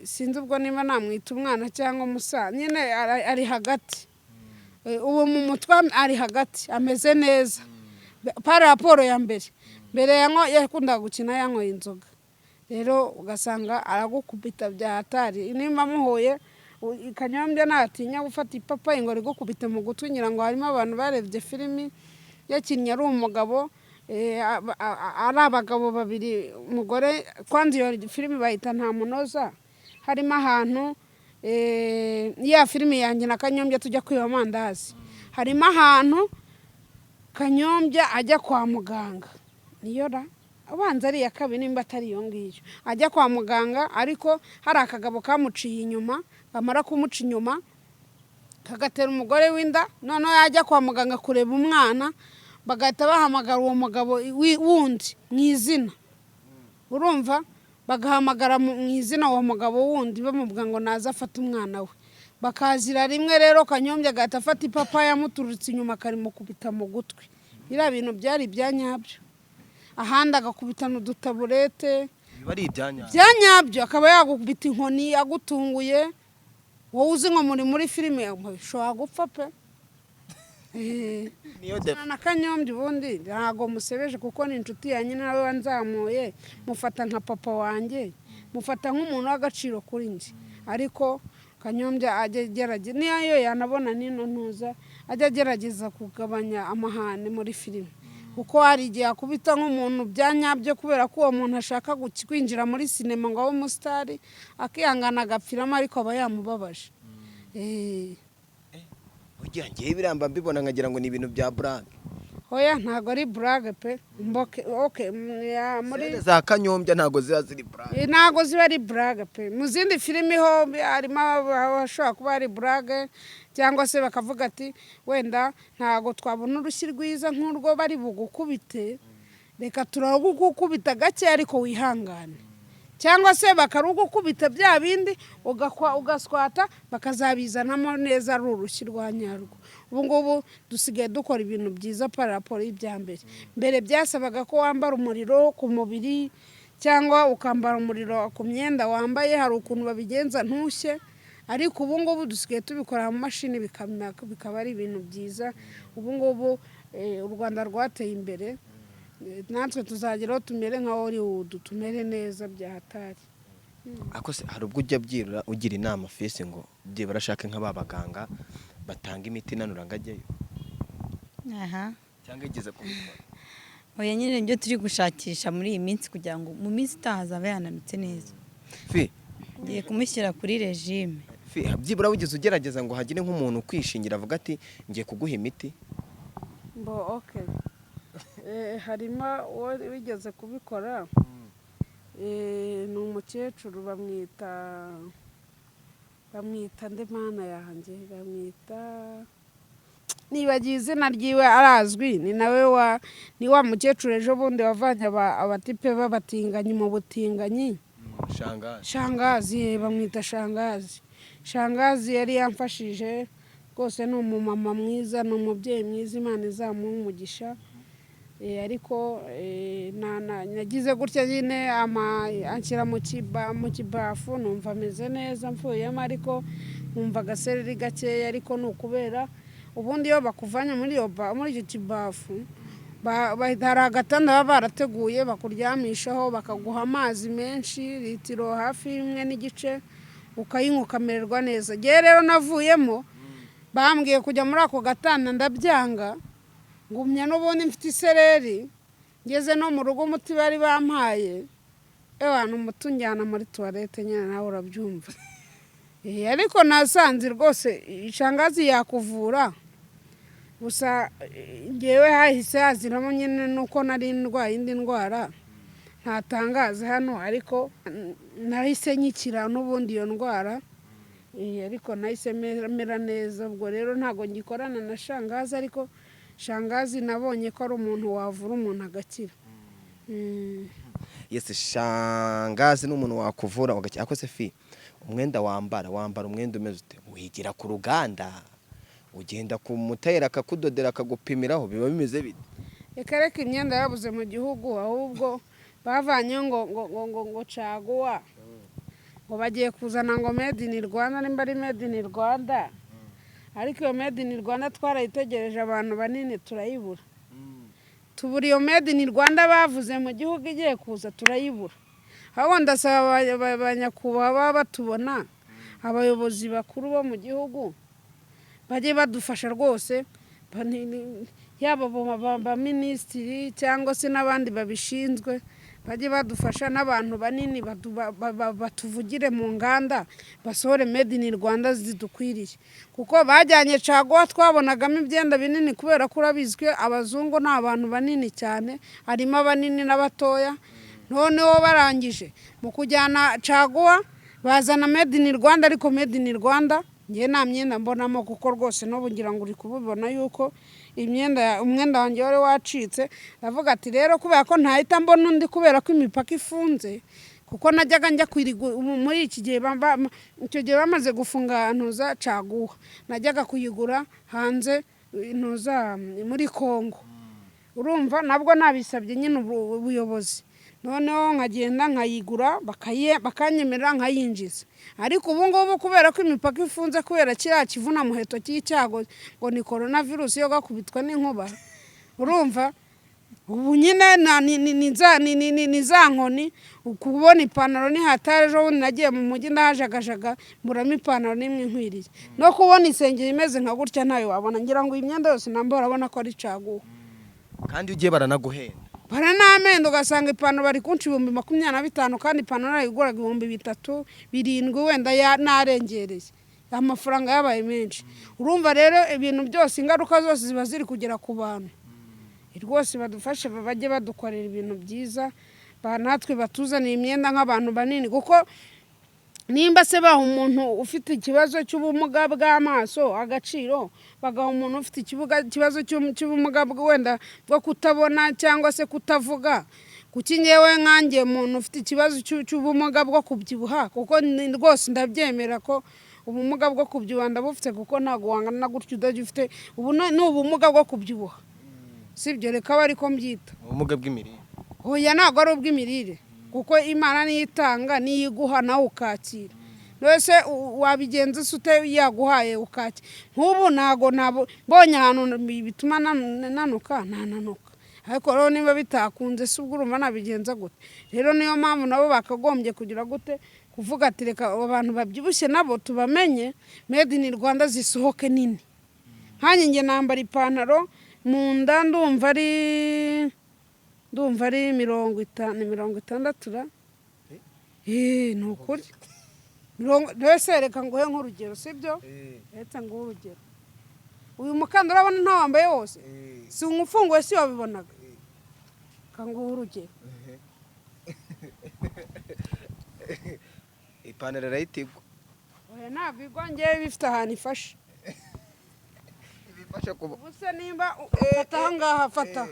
Sinzi ubwo niba namwita umwana cyangwa umusaza, nyine ari hagati. Ubu mu mutwe ari hagati, ameze neza par rapport ya mbere. Mbere yakundaga gukina yanyweye inzoga, rero ugasanga aragukubita bya hatari. Nimba muhuye, Kanyombya ntatinya gufata ipapayi ngo rigukubite mu gutwi. Ngira ngo harimo abantu barebye filimi yakinnye ari umugabo, ari abagabo babiri, umugore. Kwanza iyo filimi bayita Nta Munoza. Harimo ahantu, ya filimi yanjye na Kanyombya tujya kwiba amandazi, harimo ahantu Kanyombya ajya kwa muganga, niyo ra abanza ari iya kabiri nimba atari iyo ngiyo, ajya kwa muganga ariko hari akagabo kamuciye inyuma, kamara kumuca inyuma kagatera umugore w'inda. Noneho yajya kwa muganga kureba umwana, bagahita bahamagara uwo mugabo wundi mu izina. Urumva, bagahamagara mu izina uwo mugabo wundi, bamubwira ngo naze afate umwana we. Bakazira rimwe rero, Kanyombya agahita afata ipapayi yamuturutse inyuma akarimukubita mu gutwi. Biriya bintu byari ibya nyabyo. Ahandi agakubitana udutaburete. Biba ari ibyanya? Bya nyabyo. Akaba yagukubita inkoni agutunguye, wowe uzi ngo muri filime, ushobora gupfa pe. Niyo def Na Kanyombya ubundi ntabwo musebeje, kuko ni inshuti yanjye, nawe wanzamuye, mufata nka papa wanjye, mufata nk'umuntu w'agaciro kuri njye. Ariko Kanyombya ajya agerageza, niyo yanabona nino ntuza, ajya agerageza kugabanya amahane muri filime, kuko hari igihe akubita nk'umuntu bya nyabyo kubera ko uwo muntu ashaka kwinjira muri sinema ngo abe umusitari, akihangana agapfiramo, ariko aba yamubabaje. Burya ngewe biramba mbibona nkagira ngo ni ibintu bya blague. Oya, ntabwo ari blague pe. Mboke okay, ya, muri Scène za Kanyombya ntabwo ziba ziri blague? Ntabwo ziba ari blague pe. Mu zindi filimi ho harimo abashobora kuba ari blague, cyangwa se bakavuga ati wenda ntabwo twabona urushyi rwiza nk'urwo bari bugukubite, reka turarugukubita gake ariko wihangane, cyangwa se bakarugukubita bya bindi ugaswata, bakazabizanamo neza ari urushyi rwa nyarwo. Ubu ngubu dusigaye dukora ibintu byiza par rapport y'ibya mbere. Mbere byasabaga ko wambara umuriro ku mubiri cyangwa ukambara umuriro ku myenda wambaye, hari ukuntu babigenza ntushye, ariko ubu ngubu dusigaye tubikora mu mashini bikaba ari ibintu byiza. Ubu ngubu u Rwanda rwateye imbere. Natwe tuzageraho tumere nka Hollywood, tumere neza bya hatari. Ariko se hari ubwo ujya byirura ugira inama Fisi ngo byibura ashake nka ba baganga batanga imiti inanura ngo ajyeyo? Aha. Cyangwa igeze kubikora? Oya, nyine nibyo turi gushakisha muri iyi minsi kugira ngo mu minsi itaha azaba yananutse neza. Fi. Ngiye kumushyira kuri régime. Fi, byibura wigeze ugerageza ngo hagire nk'umuntu ukwishingira avuga ati ngiye kuguha imiti? Mbo okay, harimo uwo wigeze kubikora. Ni umukecuru bamwita Bamwita nde? Mana yanjye, bamwita, nibagiye izina ryiwe, arazwi. Ni nawe wa ni wa mukecuru ejo bundi wavanye abatipe b'abatinganyi mu butinganyi. Shangazi. Shangazi, bamwita Shangazi. Shangazi yari yamfashije rwose, ni umumama mwiza, ni umubyeyi mwiza, Imana izamuha umugisha. Ariko nagize gutya nyine anshyira mu kibafu, numva ameze neza mvuyemo, ariko nkumva agasereri gakeya. Ariko ni ukubera ubundi iyo bakuvanye muri icyo kibafu, hari agatanda baba barateguye bakuryamishaho, bakaguha amazi menshi, litiro hafi 1.5, ukayinywa ukamererwa neza. Ngewe rero navuyemo bambwiye kujya muri ako gatanda, ndabyanga, ngumya n'ubundi mfite isereri. Ngeze no mu rugo, umuti bari bampaye, ewana, umuti unjyana muri toilette nyine, nawe urabyumva. Ariko nasanze rwose ishangazi yakuvura gusa. Ngewe hahise haziramo nyine nuko nari ndwaye indi ndwara ntatangaza hano, ariko nahise nyikira n'ubundi iyo ndwara. Ariko nahise mera neza. Ubwo rero ntabwo ngikorana na shangazi, ariko shangazi nabonye ko ari umuntu wavura umuntu agakira. Yes, shangazi ni umuntu wakuvura ugakira. Ariko se fi, umwenda wambara umwenda umeze ute? Wigira ku ruganda, ugenda ku mutayeri akakudodera, akagupimiraho, biba bimeze bite? Reka reka, imyenda yabuze mu gihugu. Ahubwo bavanye ngo caguwa, ngo bagiye kuzana ngo made in Rwanda, nimba ari made in Rwanda. Ariko iyo made in Rwanda twarayitegereje abantu banini turayibura, tubura iyo made in Rwanda bavuze mu gihugu igiye kuza, turayibura. Ahubwo ndasaba abanyakubahwa baba batubona, abayobozi bakuru bo mu gihugu, bajye badufasha rwose, yaba baminisitiri cyangwa se n'abandi babishinzwe, bajye badufasha n'abantu banini batuvugire mu nganda basohore made in Rwanda zidukwiriye, kuko bajyanye caguwa twabonagamo ibyenda binini, kubera ko urabizi ko abazungu ni abantu banini cyane, harimo abanini n'abatoya. Noneho barangije mu kujyana caguwa bazana made in Rwanda, ariko made in Rwanda ngewe nta myenda mbonamo, kuko rwose n'ubu ngira ngo uri kubibona yuko umwenda wanjye wari wacitse. Ndavuga ati rero kubera ko ntahita mbona undi kubera ko imipaka ifunze, kuko najyaga njya muri iki gihe, icyo gihe bamaze gufunga ntuza caguwa, najyaga kuyigura hanze, ntuza muri Kongo. Urumva nabwo nabisabye nyine ubuyobozi, noneho nkagenda nkayigura, bakanyemerera nkayinjiza. Ariko ubu ngubu kubera ko imipaka ifunze, kubera kiriya kivuna muheto cy'icyago ngo ni korona virusi yo gakubitwa n'inkuba, urumva ubu nyine ni za nkoni. Kubona ipantaro ni hatari. Ejo bundi nagiye mu mujyi ndahajagajaga, mburamo ipantaro n'imwe nkwiriye, no kubona isengeri imeze nka gutya ntayo wabona. Ngira ngo iyi myenda yose nambaye urabona ko ari caguwa. Kandi iyo ugiye baranaguhenda. Baranamenda, ugasanga ipantaro bari kunca 25,000, kandi ipantaro nayiguraga 3000, 7000 wenda narengereye. Amafaranga yabaye menshi. Urumva rero ibintu byose, ingaruka zose ziba ziri kugera ku bantu. Rwose badufashe, bajye badukorera ibintu byiza, natwe batuzaniye imyenda nk'abantu banini, kuko nimba se baha umuntu ufite ikibazo cy'ubumuga bw'amaso agaciro, bagaha umuntu ufite ikibazo cy'ubumuga wenda bwo kutabona cyangwa se kutavuga, kuki ngewe nkanjye umuntu ufite ikibazo cy'ubumuga bwo kubyibuha, kuko rwose ndabyemera ko ubumuga bwo kubyibuha ndabufite, kuko ntabwo wangana gutya udafite ubu ni ubumuga bwo kubyibuha, sibyo? Reka abe ariko mbyita. Ubumuga bw'imirire. Oya, ntabwo ari ubw'imirire, kuko Imana niyo itanga, niyo iguha nawe ukakira. Mbese wabigenza se ute yaguhaye ukakira? Nk'ubu ntabwo mbonye ahantu bituma nanuka, nananuka, ariko rero niba bitakunze se ubwo urumva nabigenza gute? Rero niyo mpamvu nabo bakagombye kugira gute, kuvuga ati reka abantu babyibushye nabo tubamenye, made in Rwanda zisohoke nini. Nkanjye njye nambara ipantaro mu nda ndumva ari 50, 60 ra. Ni ukuri. Mbese reka nguhe nk'urugero, sibyo? Reka nguhe urugero. Uyu mukandara urabona ntawambaye wose, si ufunguye, si wabibonaga? Reka nguhe urugero. Ipantaro irayitigwa. Oya, ntabwo igwa, ngewe bifite ahantu ifashe. Ibifashe ku Ubuse nimba fata ahangaha, fata,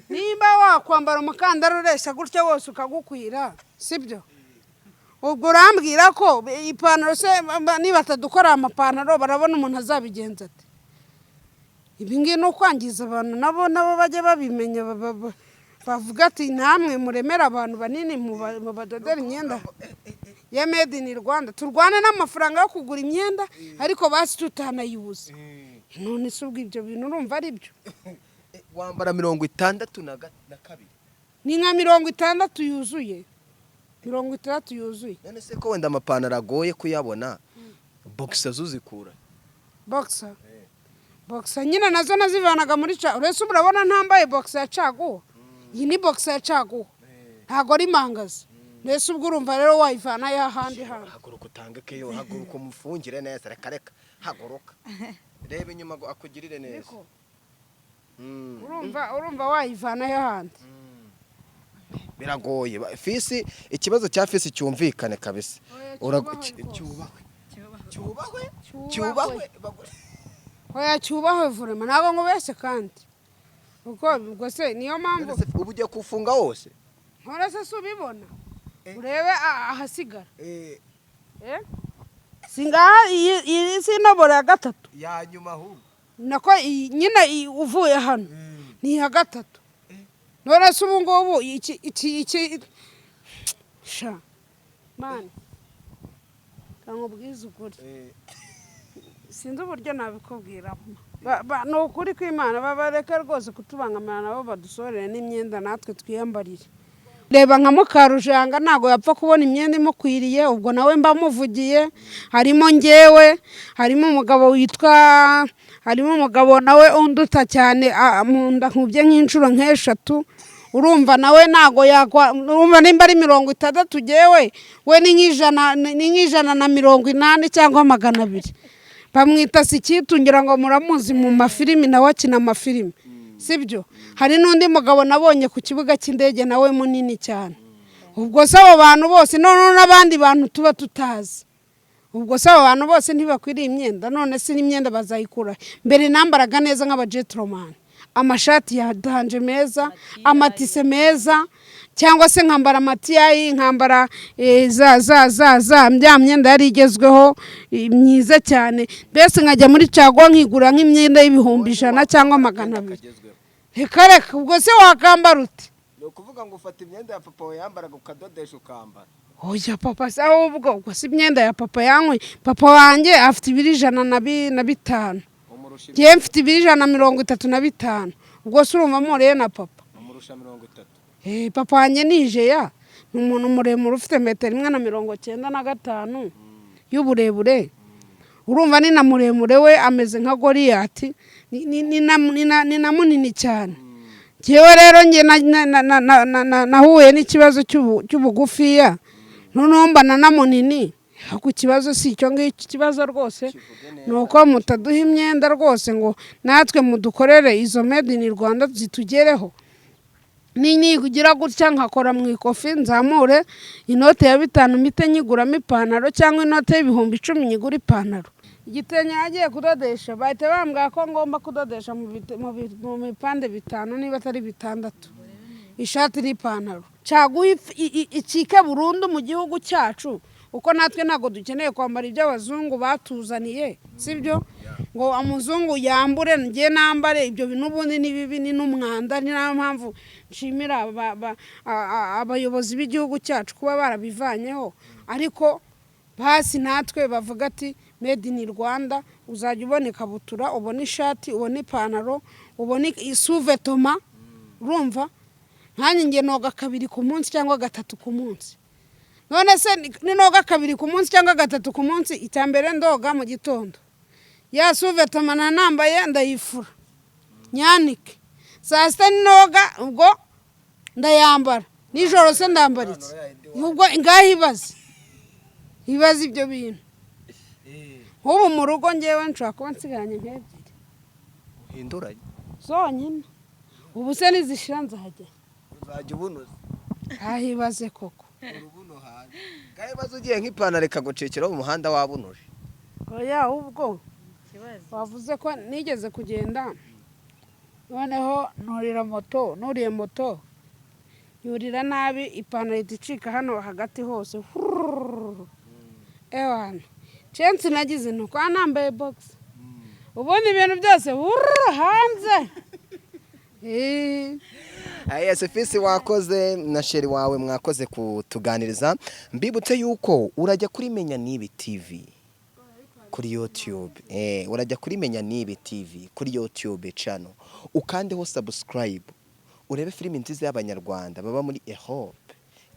nimba wakwambara umukandara ureshya gutya wose ukagukwira, sibyo? Ubwo urambwira ko ipantaro se, niba batadukora amapantaro, barabona umuntu azabigenza ate? Ibi ngibi ni ukwangiza abantu. Nabo bajye babimenya, bavuga ati: "Namwe muremere abantu banini, mubadodere imyenda ya made in Rwanda." Turwane n'amafaranga yo kugura imyenda, ariko basi tutanayibuze. None se ubwo ibyo bintu urumva ari byo? Wambara 62? Ni nka 60 yuzuye, 60 yuzuye. None se ko wenda amapantaro agoye kuyabona, boxer zo uzikura? Boxer, boxer nyine nazo nazivanaga muri ca. Uretse ubu urabona ntambaye boxer ya caguwa. Iyi ni boxer ya caguwa, ntabwo ari mangazi. Mbese ubwo urumva rero wayivana y'ahandi hantu? Haguruka utange keyo, haguruka umufungire neza. Reka, reka, haguruka, reba inyuma ngo akugirire neza. Niko. Urumva wayivana y'ahandi? Biragoye. Fisi, ikibazo cya fisi cyumvikane kabisa. Oya, cyubahwe. Cyubahwe, Cyubahwe. cyubahwe, cyubahwe. Oya, cyubahwe vurema, ntabwo ngubeshye kandi. Kuko ubwo se niyo mpamvu None se ubu ugiye kuwufunga wose? Nkora se, si ubibona? Urebe ahasigara. Eh? Si ngaha? Iyi si intoboro ya gatatu? Ya nyuma ahubwo. Nako iyi nyine, iyi uvuye hano ni iya gatatu. None se ubu ngubu iki sha mani, nkubwize ukuri, sinzi uburyo nabikubwiramo. Ni ukuri kw'Imana, babareka rwose kutubangamira, nabo badusorere n'imyenda natwe twiyambarire. Reba nka Mukarujanga, ntabwo yapfa kubona imyenda imukwiriye. Ubwo nawe mba muvugiye. Harimo ngewe, harimo umugabo witwa, harimo umugabo nawe unduta cyane mu nda, nkubye nk'inshuro nk'eshatu. Urumva nawe ntabwo yakwa. Urumva nimba ari 60, ngewe we ni nk'ijana, ni nk'180 cyangwa 200. Bamwita Sikitu, ngira ngo muramuzi mu mafilimi, nawe akina amafilimi, sibyo? Hari n'undi mugabo nabonye ku kibuga cy'indege, nawe munini cyane. Ubwo se abo bantu bose, noneho n'abandi bantu tuba tutazi, ubwo se abo bantu bose ntibakwiriye imyenda? None se n'imyenda bazayikura? Mbere nambaraga neza nk'abajetoromani, amashati ya danje meza, amatise meza, cyangwa se nkambara amatiyayi, nkambara za za za za ya myenda yari igezweho, myiza cyane. Mbese nkajya muri caguwa nkigura nk'imyenda y'100,000 cyangwa 200. Kagezweho. Reka reka, ubwo se wakambara ute? Ni ukuvuga ngo ufata imyenda ya papa wawe yambaraga, ukadodesha, ukambara? Oya, papa se ahubwo, ubwo si imyenda ya papa yanywe. Papa wanjye afite ibiro 105. Umurusha? Njyewe mfite ibiro 135. Ubwo se urumva mpuriye na papa? Umurusha 30. Eh, papa wanjye ni ijeya, ni umuntu muremure ufite metero 1 na 95 y'uburebure. Urumva ni na muremure, we ameze nka Goriyati, ni na munini cyane. Njyewe rero njye nahuye n'ikibazo cy'ubugufiya, noneho mbana na munini. Ariko ikibazo si icyo ngicyo. Ikibazo rwose ni uko mutaduha imyenda rwose, ngo natwe mudukorere izo made in Rwanda zitugereho. Nikugira gutya nkakora mu ikofi, nzamure inote ya 5, mpite nyiguramo ipantaro, cyangwa inote y'10,000 nyigura ipantaro. Igitenge nagiye kudodesha, bahita bambwira ko ngomba kudodesha mu bipande bitanu, niba atari bitandatu, ishati n'ipantaro. Caguwa icike burundu mu gihugu cyacu, kuko natwe ntabwo dukeneye kwambara ibyo abazungu batuzaniye, sibyo? Ngo umuzungu yambure, njye nambare. Ibyo bintu ubundi ni bibi, ni n'umwanda. Ni nayo mpamvu nshimira abayobozi b'igihugu cyacu kuba barabivanyeho. Ariko basi natwe bavuga ati: "Made in Rwanda." Uzajya ubona ikabutura, ubona ishati, ubona ipantaro, ubona isuvetoma. Urumva nkanjye nge noga kabiri ku munsi cyangwa gatatu ku munsi. None se ninoga kabiri ku munsi cyangwa gatatu ku munsi, icya mbere ndoga mu gitondo, ya suvetoma nambaye ndayifura nyanike, saa sita ninoga ubwo ndayambara, nijoro se ndambara iki? Ubwo ngaho ibaze, ibaze ibyo bintu. Nk'ubu mu rugo ngewe nshobora kuba nsigaranye nk'ebyiri Uhinduranye? zonyine. Ubu se nizishira nzajya Uzajya ubunoza. Ahibaze koko. Urubuno hanze kandi maze ugiye nk'ipantaro ikagucikiraho mu muhanda wabunuje. Oya, ubwo wavuze ko nigeze kugenda, noneho nurira moto, nuriye moto yurira nabi, ipantaro ihita icika hano hagati hose. Hurururu. Ewana, chance nagize ni uko nambaye boxer, ubundi ibintu byose hururu hanze. Yes, Fisi, wakoze na chéri wawe, mwakoze kutuganiriza. Mbibutse yuko urajya kuri Menya Nibi TV kuri YouTube, urajya kuri Menya Nibi TV kuri YouTube channel, ukandeho subscribe, urebe filimi nziza y'Abanyarwanda baba muri Europe,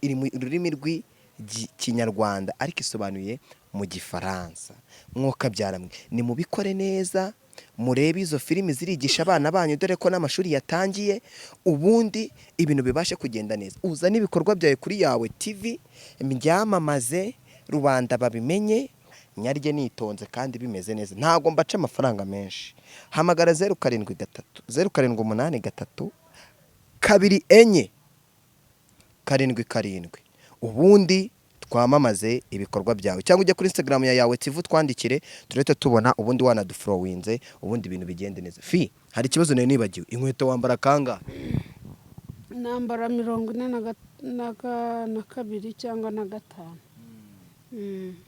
iri mu rurimi rw'Ikinyarwanda ariko isobanuye mu Gifaransa. Mwuka mwe nimubikore neza, murebe izo filimi, zirigisha abana banyu, dore ko n'amashuri yatangiye, ubundi ibintu bibashe kugenda neza. Uzane ibikorwa byawe kuri Yawe TV, mbyamamaze, rubanda babimenye, nyarye nitonze kandi bimeze neza. Ntabwo mbaca amafaranga menshi. Hamagara 073 0783 24 77, ubundi twamamaze ibikorwa byawe, cyangwa ujye kuri Instagram ya Yawe TV twandikire, turete tubona, ubundi wanadufollowinze, ubundi ibintu bigende neza. Fi, hari ikibazo nari nibagiwe: inkweto wambara kangahe? Nambara 42 cyangwa na 5.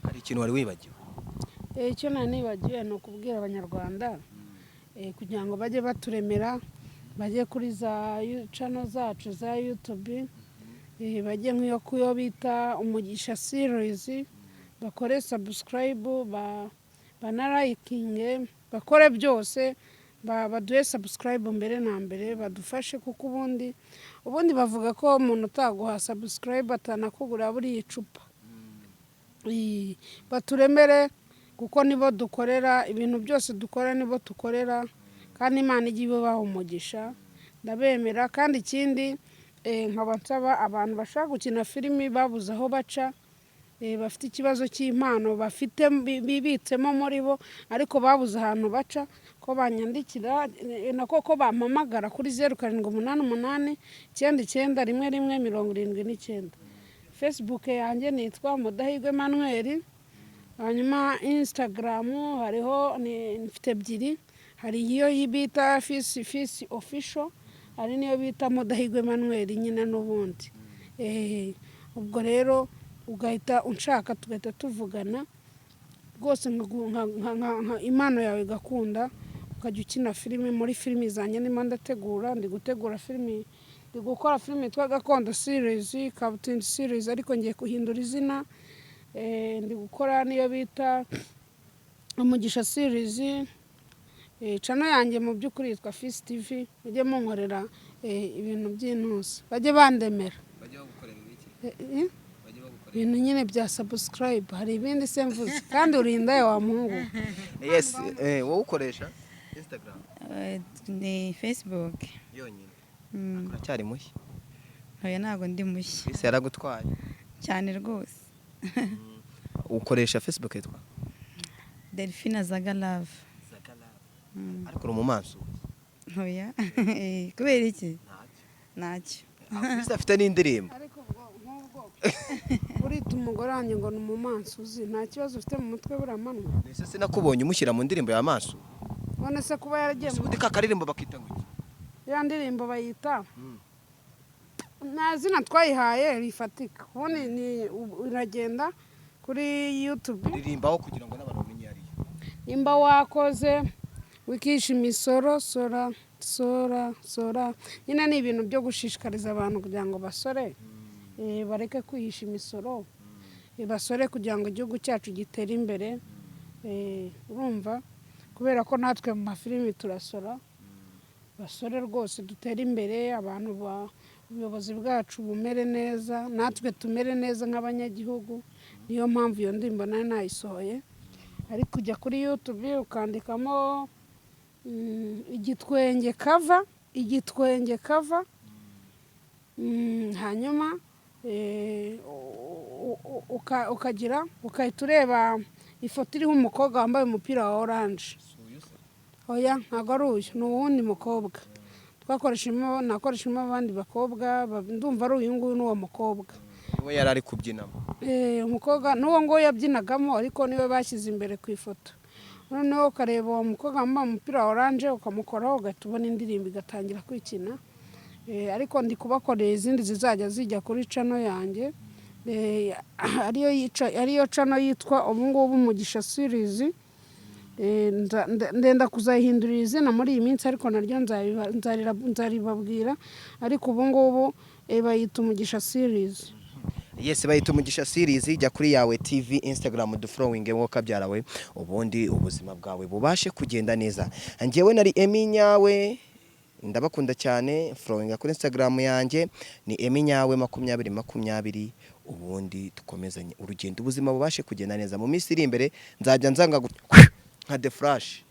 Hari ikintu wari wibagiwe? Icyo nari nibagiwe ni ukubwira Abanyarwanda kugira ngo bajye baturemera, bajye kuri za channel zacu za YouTube, bajye nk'iyo kuyo bita Umugisha Series, bakore subscribe, banarayikinge, bakore byose, baduhe subscribe mbere na mbere, badufashe, kuko ubundi bavuga ko umuntu utaguha subscribe atanakugura buriya icupa. Baturemere kuko nibo dukorera ibintu byose dukora, nibo dukorera, kandi Imana ijye ibaha umugisha, ndabemera. Kandi ikindi, nkaba nsaba abantu bashaka gukina filimi babuze aho baca, bafite ikibazo cy'impano bafite bibitsemo muri bo ariko babuze ahantu baca, ko banyandikira, nako ko bampamagara kuri 0788 99 11 79. Facebook yanjye nitwa Mudahigwa Emmanuel. Hanyuma Instagram hariho mfite ebyiri: hari iyo bita Fisi Fisi Official, hari n'iyo bita Mudahigwa Emmanuel nyine n'ubundi. Ubwo rero ugahita unshaka, tugahita tuvugana rwose, impano yawe igakunda, ukajya ukina filimi muri filimi zanjye ndimo ndategura. Ndi gutegura filimi, ndi gukora filimi yitwa Gakondo Series, Kabutindi Series, ariko ngiye guhindura izina. Ndi gukora n'iyo bita Umugisha Series. Channel yanjye mu by'ukuri yitwa Fisi TV. Mujye munkorera ibintu by'intuza, bajye bandemera. Bajye bagukorera ibiki? Eh, ibintu nyine bya subscribe. Hari ibindi se mvuze? Kandi urinda wa muhungu we. Yes, wowe ukoresha Instagram? Ni Facebook. Yonyine? Mm. Uracyari mushya. Oya, ntabwo ndi mushya. Fisi yaragutwaye. Cyane rwose. Ukoresha Facebook yitwa? Delphine Zaga Love. Ariko uri umumansu? Oya. Kubera iki? Ntacyo. Fisi afite n'indirimbo. Ariko ubwo nk'ubwo urita umugore wanjye ngo ni umumansuzi, nta kibazo ufite mu mutwe buramanwa? Ese sinakubonye umushyira mu ndirimbo ya Mansu? None se kuba yaragiye Ese mu ubundi ka karirimbo bakita ngo iki? Ya ndirimbo bayita, nta zina twayihaye rifatika, ubundi ni iragenda kuri YouTube. Ririmbaho kugira ngo n'abantu bamenye iyo ariyo. Nimba wakoze wikisha imisoro, sora sora sora. Nyine ni ibintu byo gushishikariza abantu kugira ngo basore, bareke kwihisha imisoro, basore kugira ngo igihugu cyacu gitere imbere. Urumva, kubera ko natwe mu mafilimi turasora, basore rwose dutere imbere, abantu ba ubuyobozi bwacu bumere neza, natwe tumere neza nk'abanyagihugu. Niyo mpamvu iyo ndirimbo nayo nayisohoye. Ariko ujya kuri YouTube ukandikamo igitwenge cover, igitwenge cover, hanyuma ukagira ukahita ureba ifoto iriho umukobwa wambaye umupira wa orange. Oya, ntabwo ari uyu, ni uwundi mukobwa twakoreshemo, nakoreshemo abandi bakobwa, ndumva ari uyu nguyu n'uwo mukobwa. Niwe yari ari kubyinamo? Umukobwa n'uwo nguwo yabyinagamo, ariko niwe bashyize imbere ku ifoto. Noneho ukareba uwo mukobwa wambaye umupira wa orange, ukamukoraho ugahita ubona indirimbo igatangira kwikina. Ariko ndi kubakorera izindi zizajya zijya kuri channel yanjye, ariyo channel yitwa ubu ngubu Umugisha Series. Ndenda kuzayihindurira izina muri iyi minsi, ariko naryo nzaribabwira, ariko ubu ngubu bayita Umugisha Series. Yes, bayita Umugisha Series. Jya kuri Yawe TV Instagram, dufollowing wowe kabyarawe, ubundi ubuzima bwawe bubashe kugenda neza. Njyewe nari Emi Nyawe, ndabakunda cyane. Following kuri Instagram yanjye ni Emi Nyawe 2020, ubundi dukomezanye urugendo, ubuzima bubashe kugenda neza. Mu minsi iri imbere nzajya nzanga nka The Flash.